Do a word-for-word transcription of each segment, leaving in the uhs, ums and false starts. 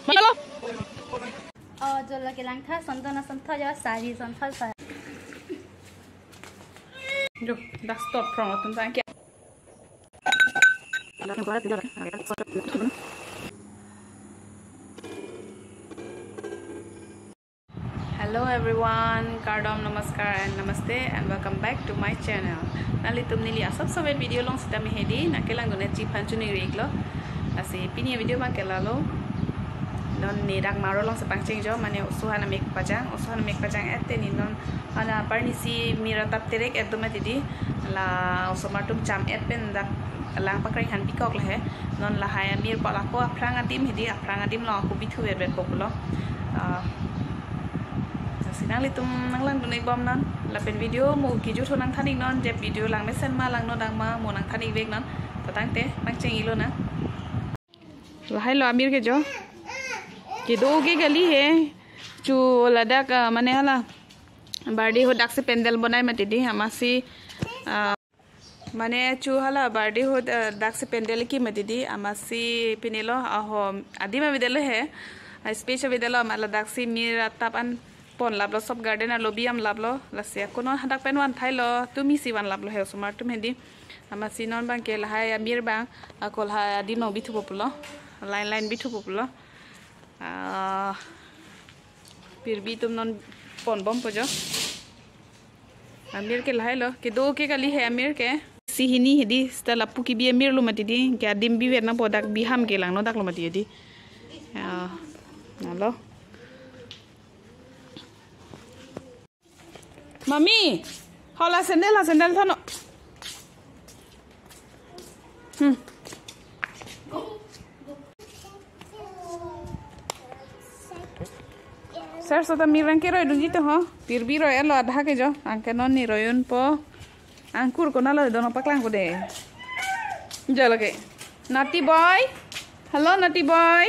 Hello. Oh, jo lake langtha, Sondon asonthot jo, sari asonthot sa. Jo, dak stop from atum tangke. Hello everyone, kardom, namaskar and namaste and welcome back to my channel. Nanglitum neli asap sobe video along sitame hedi, nangkelang dun-e chiphan chuni riklo. Lasi pini video abang ke lalo. Non ne dak maro along si pangcheng jo, mane oso han amek pajang, oso han amek pajang-et te ne non ana parnisi mir atap terek-et do mati di. La osomar atum cham-et pen dak lang pakreng han pikok le he. Non lahai amir pa lako aphrang adim hedi, aphrang adim along ako bithu ver ver po pulo. Ah, lasi nanglitum nanglang dun-ik bom non. Lapen video mo kejut ho nangthan-ik non, je video langmesen ma, langno dang ma mo nangthan-ik vek non. To tangte pangcheng-iklo nang. Lahai lo amir ke jo. Kedo ke kali he. Chu ladak, ah, mane hala birthday ahut daksi pandal bonai mati di, amatsi, ah, mane chu hala birthday ahut, ah, daksi pandal ki mati di, amatsi pini lo, aho, adim avedetlo he. Ah, space avedetlo, amat ladaksi mir atap an pon laplo, sob garden alobi am laplo, lasi ako non hadak pen van thailo, tumi si van laplo he osomar atum hedi. Amatsi non abang ke lahai amir abang, ako lahai adim along bithu po pulo, line line bithu po pulo. Ah, pirbi atum non pon bom po jo. Amir ke lahai lo, kedo ke kali he amir ke. Si hini hedi, seta lapu kebi amir lo mati di, ke adim bi ver nangpo, dak bi ham ke langno dak lo mati di. Ah, nalo. Mami, hala sandal, ha sandal thano. Hmm. Sir, so ta mir abang ke roi dunji to ho. Pirbi roi-et lo adha ke jo. Anke non ne roi-un po. Angkur konat lo dono paklang ko de. Jo lake. Naughty boy. Hello, naughty boy.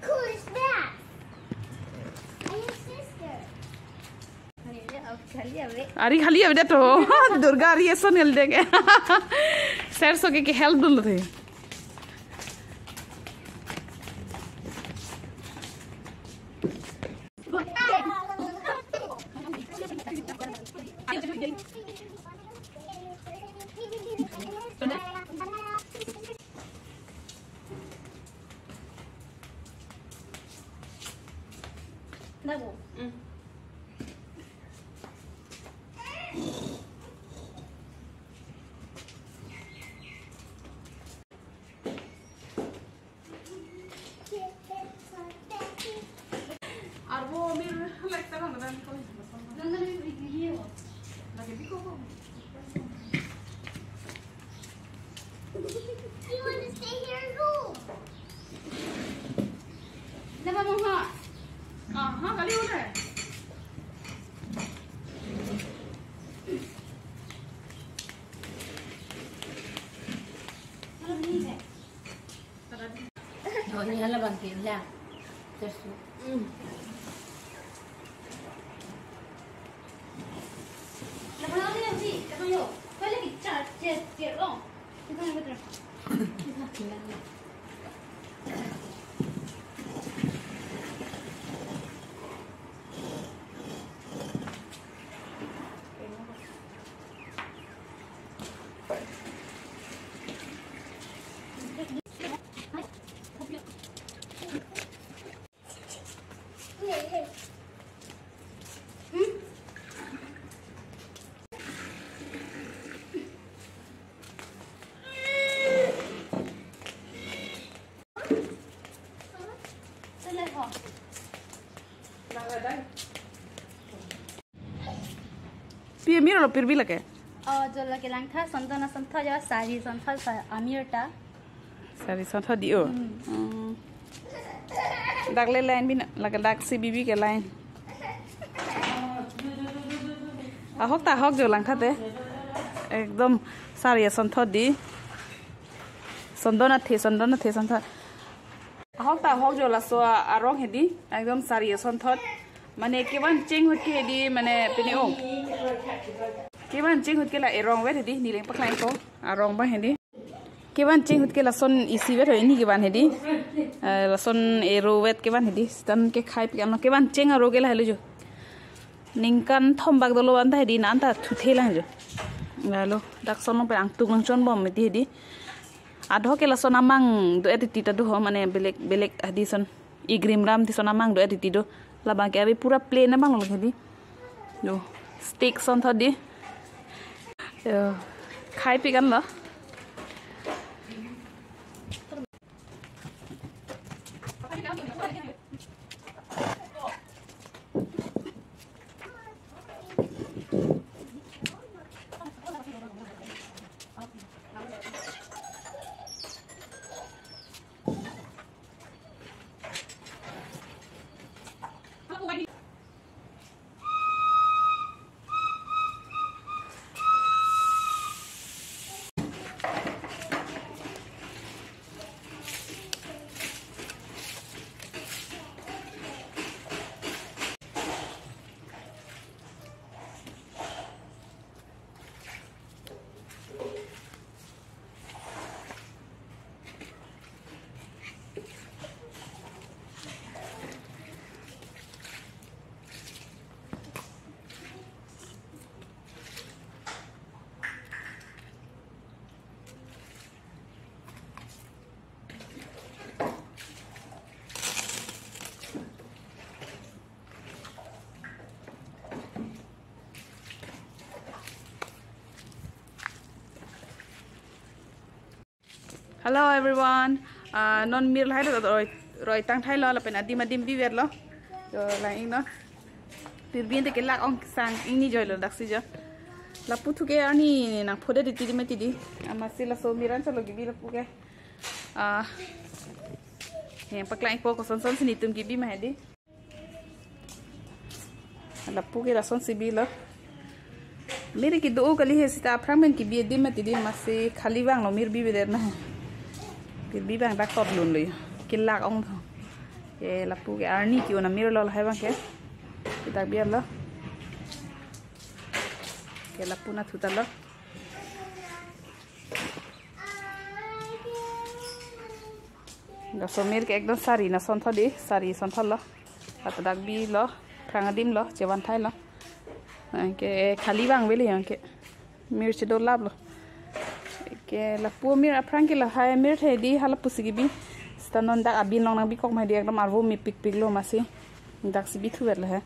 Who is that? Are you sister? Ari khali avedet to. Durga ari eson hel dek. Sir so ke, ke help dunlo the. You want to stay here too? Napa mongha? Ah, ha, kali udah. Oh, ini hala bangkit lah. Terus. Pi amir lo pirbi lake? Oh, jo lake langtha, Sondon asonthot jo, sari asonthot sa amir ta. Sari asonthot di o. Hmm. Hmm. Dak le line bi na, lake dak si bibi ke line. Ahok ta ahok jo langtha te. Ekdom sari asonthot di. Sondon athe, Sondon athe asonthot. Ahok ta ahok jo laso arong hedi, ekdom sari asonthot. Mane kevan cheng ahut ke hedi, mane pini o. Kevan cheng ahut ke la erong vet hedi, neli nangpaklangpo, arong abang hedi. Kevan cheng ahut ke lason isi vet ho, ini kevan hedi. Eh, lason ero vet kevan hedi. Seta non ke khai pik anlo, kevan cheng aro ke lahelo jo. Ningkan thom bak dolo anta hedi, non anta thuthe lang jo. Lahelo, dak son along pen angtuk nangchon bom mati hedi. Adho ke lason amang do-et titi ta do ho, mane belek belek hedi son. Igrim ram ti son amang do-et titi do. Labang ke ave pura plain abang lo hedi. Do. Stick son tho di. Yo. Khai pik anlo. Hello everyone. Ah, non mir lahai do roi, roi tang thailo lapen adim adim biver lo. Jo lang ingno. Pirbi ante kelak ong sang ingni joilo daksi jo. Lapu thu ke arni nangphodet titi mati di. Amatsi laso mir an chalo kebi lapu ke. Ah. He paklang ikpo kosonson si netum kebi ma hedi. Lapu ke lasonsi bilo. Mir kedo kali he seta aphrang pen kebi adim mati di, amatsi khali vanglo mir bivedet na. Kebi vang dak tot lunlo. Kelak ong tho. Ke lapu ke arni ke-un amir lo lahai vang ke. Dak biar lo. Ke lapu na thuta lo. Laso mir ke ekdom sari na son tho di, sari son tho lo. Ata dak bilo, aphrang adim lo, chevan thailo. Ke khali vang veli yang ke. Mir chedo lap lo. Ke lapu mir aphrang ke lahai mir the di, hala pusi kebi. Seta non dak abin along nangbi kok ma di, ekdom arvo mepik pik lo amatsi. Daksi bi thuvet lo he.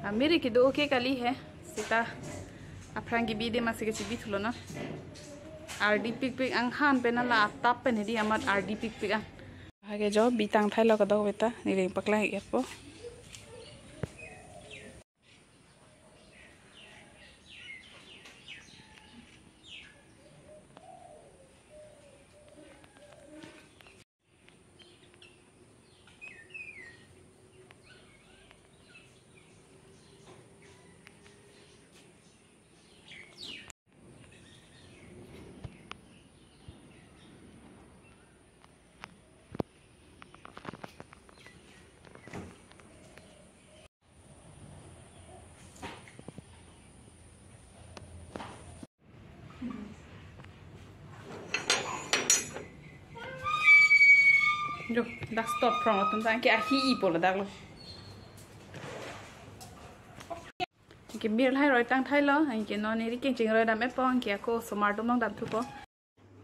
Amir kedo ke kali he. Seta aphrang kebi adim amatsi kechebi thulo na. Ardi pik pik anghan pen la atap pen hedi amat ardi pik pik an. Hake jo bi tang thailo kadokave ta, neli paklang ikpo. Jo, dak stop from atum ta ke ahi-i pulo dak lo. Ke mir lahai roi tang thailo, anke non neli kengching roi dam-etpo, anke ako osomar atum along dam thupo.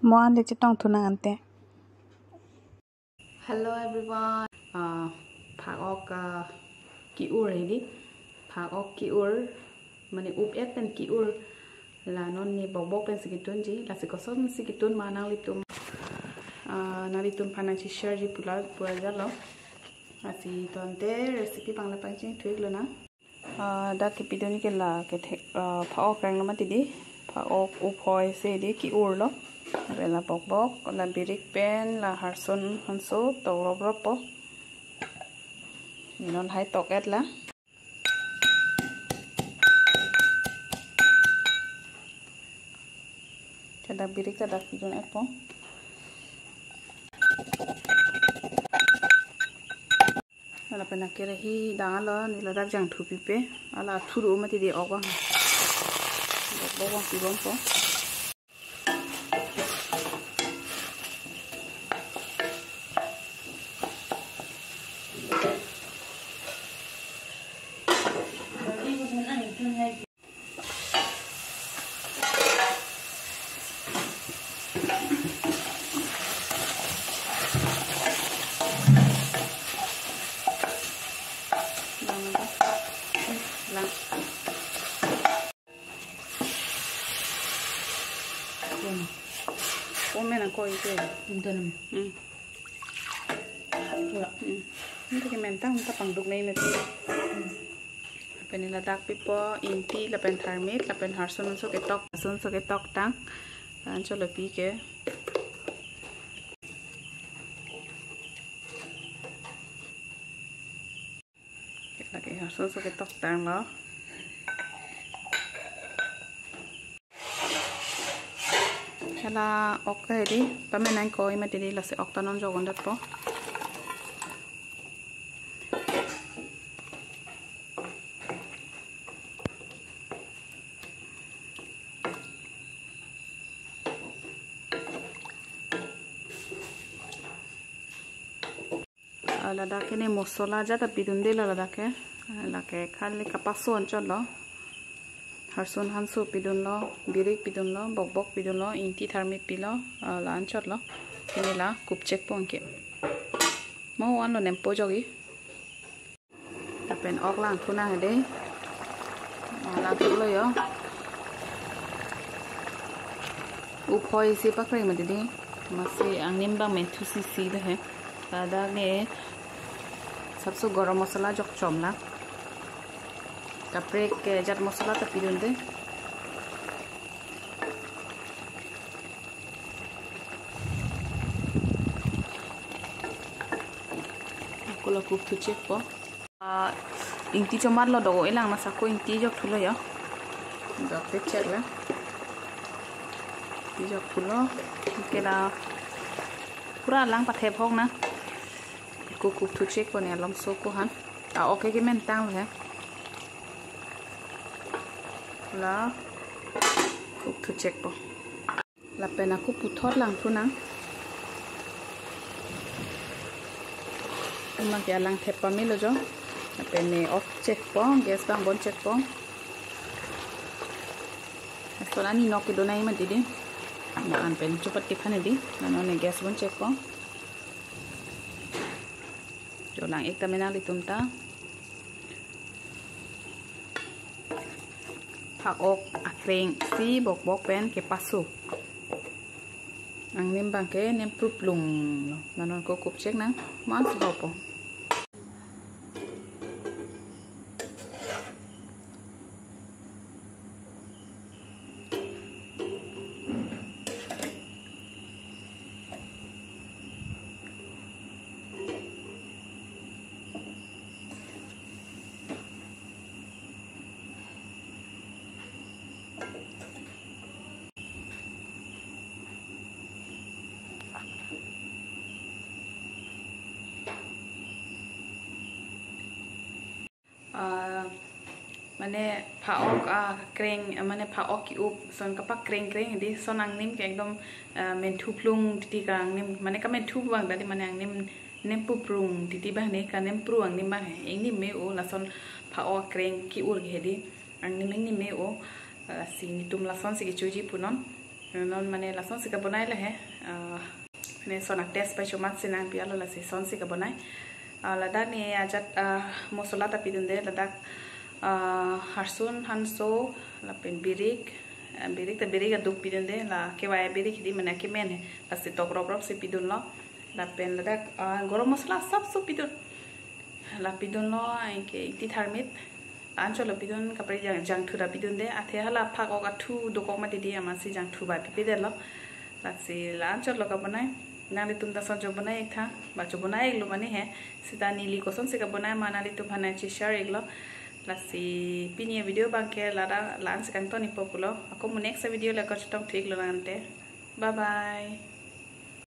Mo an le chetong thu nang ante. Hello everyone. Ah, phak-ok, ah, ke-ur hedi. Phak-ok ke-ur, mane up-et pen ke-ur. La non ne bok bok pensi ketunji, lasi kosonsi ketun ma nanglitum. Ah, nanglitum aphan nangche-share ji pula pua jalo. Lasi tangte recipe abang la pangcheng thu-iklo nang. Ah, dak kepidun ke la kethek, ah, phak-ok renglo mati di. Phak-ok uphoi si di ke-ur lo. Lapen la bok bok, la birik pen, la harson hanso, tok rop rop po. Non lahai tok-et la. Ke dak birik ta dak pidun-etpo. Lapen akerahi dang alo, ne ladak jangthu pipe. Hala thu do mati de ok abang. Bok bok abang pibompo. Lang. Lang. Kung men nangkoi ke. Intan. Hmm. Ura. Hmm. Ini ke mentang, ta pangduk nai mati. Hmm. Lapen ne ladak pipo, ingti lapen tharmit lapen harsun so ketok, harsun so ketok tang. Anchot lo pi ke. Lake harsun so ketok tang lo. Hala ok ke di, pamenang koi mati di, lasi ok ta non jok-un detpo. Ah, ladak ke ne mosola jat ta pidunde lo ladak ke. Ah, lake khali kapaso anchot lo. Harsun hanso pidunlo, birik pidunlo, bok bok pidunlo, ingti tharmit pilo, ah, la anchot lo. Ke ne la kupchekpo anke. Mo anlo nempo jokji. Lapen ok langthu nang de. Ah, langthu lo yo. Uphoi si pakre mati di. Masi angnim abang menthu si si de he. Ladak ne sabso garam masala jok chom la. Kaprek ke jat masala ta pidunde. Ako la kupthu chekpo. Ah, ingti chomat lo do-o elang, masa ko ingti jok thulo yo. Jok te chek la. Ingti jok thulo. Ke la pura lang pathep hok na. Ko kupthu chekpo ne alom so ko han. Ah, ok ke mentang lo he. La kupthu chekpo. Lapen ako puthot langthu nang. Amat ke alang thep pamelo jo. Lapen ne off chekpo, gas abang bon chekpo. Lason ani nok kedo nai mati di. Na an pen chopat kephan di. Na non ne gas bon chekpo. Jo lang-ik tame nanglitum ta. Phak-ok akreng si bok bok pen kepaso. Angnim abang ke nempruplung lo. Na non ko kupchek nang, mas bopo. Ah, mane phak-ok akreng, ah, mane phak-ok ki-up, son kapakreng kreng di, son angnim ke ekdom, ah, menthuplung titi ka angnim, mane kamenthu abang tadi, mane angnim nempruplung titi abang ne, kanempru angnim abang he, ingnim me-o, lason phak-ok akreng ki-ur ke di, angnim ingnim me-o, ah, si netum lason si kechoji punon, non mane lason si kabonai lo he, ah, ne son a-taste pai chomat si nangpi alo, lasi son si kabonai. Ah, ladak ne ajat, ah, masala ta pidunde, ladak, ah, harsun hanso, lapen birik, ah, birik ta birik aduk pidunde, la kevai birik di mane kemen he, lasi tok rop rop si pidunlo. Lapen ladak, ah, garam masala sab so pidun. La pidunlo, anke ingti tharmit. La anchot lo pidun, kaprek jang, jangthu ta pidunde. Athe hala phak-ok athu dokok mati di, amatsi jangthu ba pipedetlo. Lasi la anchot lo kabonai. Nanglitum ta son chobonai-ik tha. Ba chobonai-iklo mane he. Seta neli koson si kabonai ma nanglitum aphan nangcheshare-iklo. Lasi pini avideo abang ke la ra, la-an si kangton-ikpo pulo. Ako mo next video le ako chetong thik lo nangte. Bye bye.